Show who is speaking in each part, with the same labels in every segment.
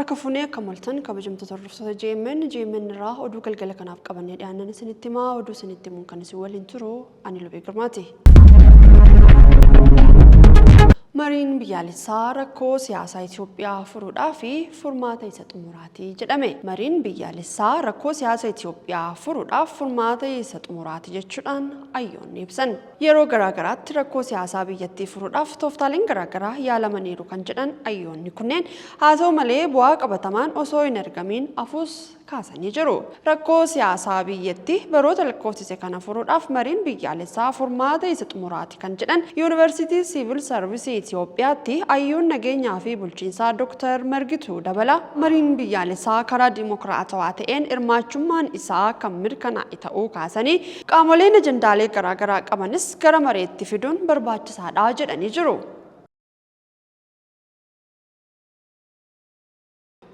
Speaker 1: Harka fuunee akkam ooltan kabajamtoota hordoftoota JMN, JMN irraa oduu galgala kanaaf qabannee dhiyaannan isinitti himaa. Oduu isinitti himuun kan isin waliin turu ani Lubee Girmaati. Mariin biyyaalessaa rakkoo siyaasaa Itoophiyaa furuudhaaf furmaata isa xumuraati jedhame. Mariin biyyaalessaa rakkoo siyaasa Itoophiyaa furuudhaaf furmaata isa xumuraati jechuudhaan hayyoonni ibsan. Yeroo garaa garaatti rakkoo siyaasaa biyyattii furuudhaaf tooftaaleen garaa garaa yaalamaniiru kan jedhan hayyoonni kunneen, haa ta'u malee bu'aa qabatamaan osoo hin argamiin hafuus kaasanii jiru. Rakkoo siyaasaa biyyatti baroota lakkoofsise kana furuudhaaf mariin biyyaalessaa furmaata isa xumuraati kan jedhan Yuunivarsiitii Siivil Sarvisii Itiyoophiyaatti hayyuun nageenyaa fi bulchiinsaa Doktar Margituu Dabalaa, mariin biyyaalessaa karaa dimokiraatawaa ta'een hirmaachummaan isaa kan mirkanaa'e ta'uu kaasanii, qaamoleen ajandaalee garaagaraa qabanis gara mareetti fiduun barbaachisaadha jedhanii jiru.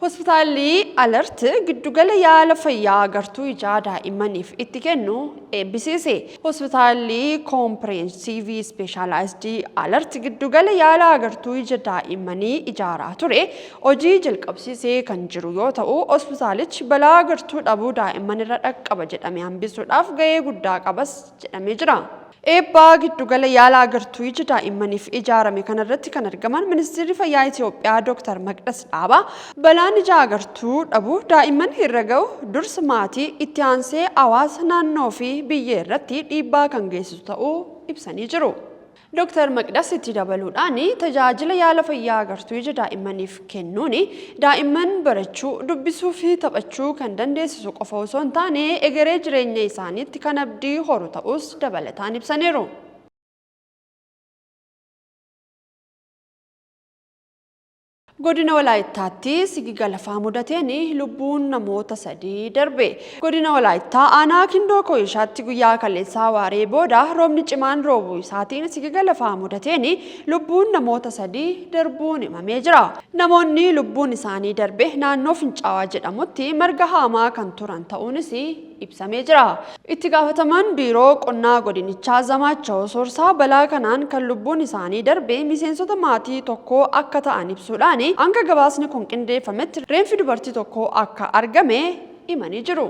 Speaker 1: Hospitaalli Alert giddugala yaala fayyaa agartuu ijaa daa'immaniif itti kennu eebbisiise. Hospitaalli Koompireensivii Ispeeshaalaayizdi Alert giddugala yaala agartuu ija daa'immanii ijaaraa ture hojii jalqabsiisee kan jiru yoo ta'u, hospitaalichi balaa agartuu dhabuu daa'imman irra dhaqqaba jedhame hambisuudhaaf gahee guddaa qabas jedhamee jira. Eebba giddugala yaala agartuu ija daa'immaniif ijaarame kanarratti kan argaman Ministeerri Fayyaa Itiyoophiyaa Dooktar Maqdas Dhaabaa, balaan ija agartuu dhabuu daa'imman irra ga'u dursa maatii, itti aansee hawaasa naannoo fi biyya irratti dhiibbaa kan geessisu ta'uu ibsanii jiru. Dooktar Maqdas itti dabaluudhaan, tajaajila yaala fayyaa agartuu ija daa'immaniif kennuun daa'imman barachuu, dubbisuu fi taphachuu kan dandeessisu qofa osoo hin taane egeree jireenya isaaniitti kan abdii horu ta'uus dabalataan ibsaniiru. Godina Walaayittaatti sigiga lafaa mudateen lubbuun namoota 3 darbe. Godina Walaayittaa aanaa Kindoo Koyishaatti guyyaa kaleessaa waaree booda roobni cimaan roobuu isaatiin sigiga lafaa mudateen lubbuun namoota 3 darbuun himamee jira. Namoonni lubbuun isaanii darbe naannoo Fincaawaa jedhamutti marga haamaa kan turan ta'uunis ibsamee jira. Itti gaafatamaan Biiroo Qonnaa Godinichaa Zamaachaw Soorsaa balaa kanaan kan lubbuun isaanii darbe miseensota maatii tokkoo akka ta'an ibsuudhaan hanga gabaasni kun qindeeffametti reenfi dubartii tokkoo akka argame himanii jiru.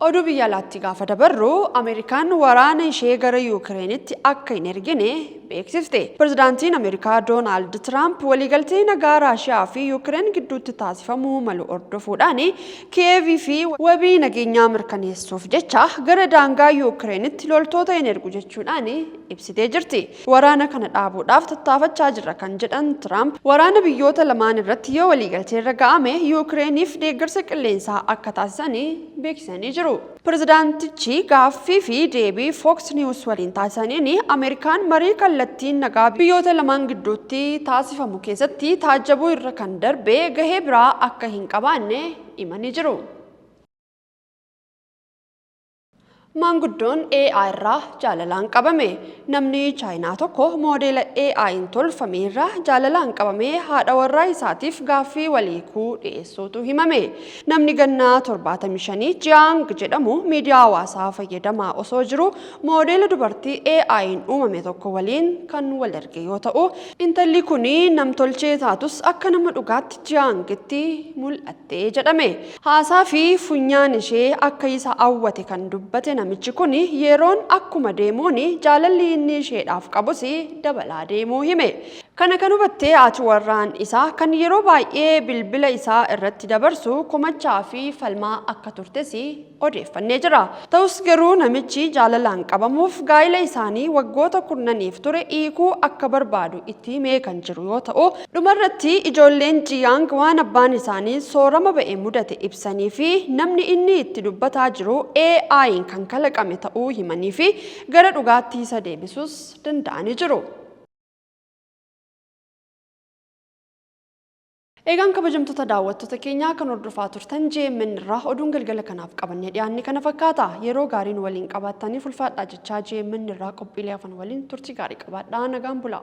Speaker 1: Oduu biyya alaatti gaafa dabarru, Ameerikaan waraana ishee gara Yuukireenitti akka hin ergine beeksifte. Pirezidaantiin Ameerikaa Doonaald Tiraamp waliigaltee nagaa Raashiyaa fi Yuukireen gidduutti taasifamuu malu hordofuudhaan Kiyeevii fi wabii nageenyaa mirkaneessuuf jecha gara daangaa Yuukireenitti loltoota hin ergu jechuudhaan ibsitee jirti. Waraana kana dhaabuudhaaf tattaafachaa jirra kan jedhan Tiraamp, waraana biyyoota lamaan irratti yoo waliigalteerra ga'ame Yuukireeniif deeggarsa qilleensaa akka taasisan beeksisanii jiru. Pirezidaantichi gaaffii fi deebii Fox News waliin taasisaniin Ameerikaan marii kallattiin nagaa biyyoota lamaan gidduutti taasifamu keessatti taajjabuu irra kan darbe gahee biraa akka hin qabaanne himanii jiru. Maanguddoon AI irraa jaalalaan qabame. Namni Chaayinaa tokko moodeela AI'n tolfame irraa jaalalaan qabamee haadha warraa isaatiif gaaffii wal hiikuu dhiyeessuutu himame. Namni ganna 75 Jiyaang jedhamu miidiyaa hawaasaa fayyadamaa osoo jiruu moodeela dubartii AI'n uumame tokko waliin kan wal arge yoo ta'u, intalli kuni namtolchee taatus akka nama dhugaatti Jiyaangitti mul'atte jedhame. Haasaa fi funyaan ishee akka isa hawwate kan dubbate namichi kun yeroon akkuma deemuun jaalalli inni isheedhaaf qabus dabalaa deemuu hime. Kana kan hubatte haati warraan isaa kan yeroo baay'ee bilbila isaa irratti dabarsu komachaa fi falmaa akka turtes odeeffannee jira. Ta'us garuu namichi jaalalaan qabamuuf gaa'ila isaanii waggoota kurnaniif ture hiikuu akka barbaadu itti himee kan jiru yoo ta'u, dhumarratti ijoolleen Jiyaang waan abbaan isaanii soorama ba'e mudate ibsanii fi namni inni itti dubbataa jiru AI'n kan kalaqame ta'uu himanii fi gara dhugaatti isa deebisuus danda'anii jiru. Eegaan kabajamtoota daawwattoota keenyaa kan hordofaa turtan JMN irraa oduun galgala kanaaf qabannee dhiyaanne kana fakkaata. Yeroo gaarii nu waliin qabaattaniif ulfaadhaa jechaa JMN irraa qophiilee hafan waliin turtii gaarii qabaadhaa nagaan bulaa.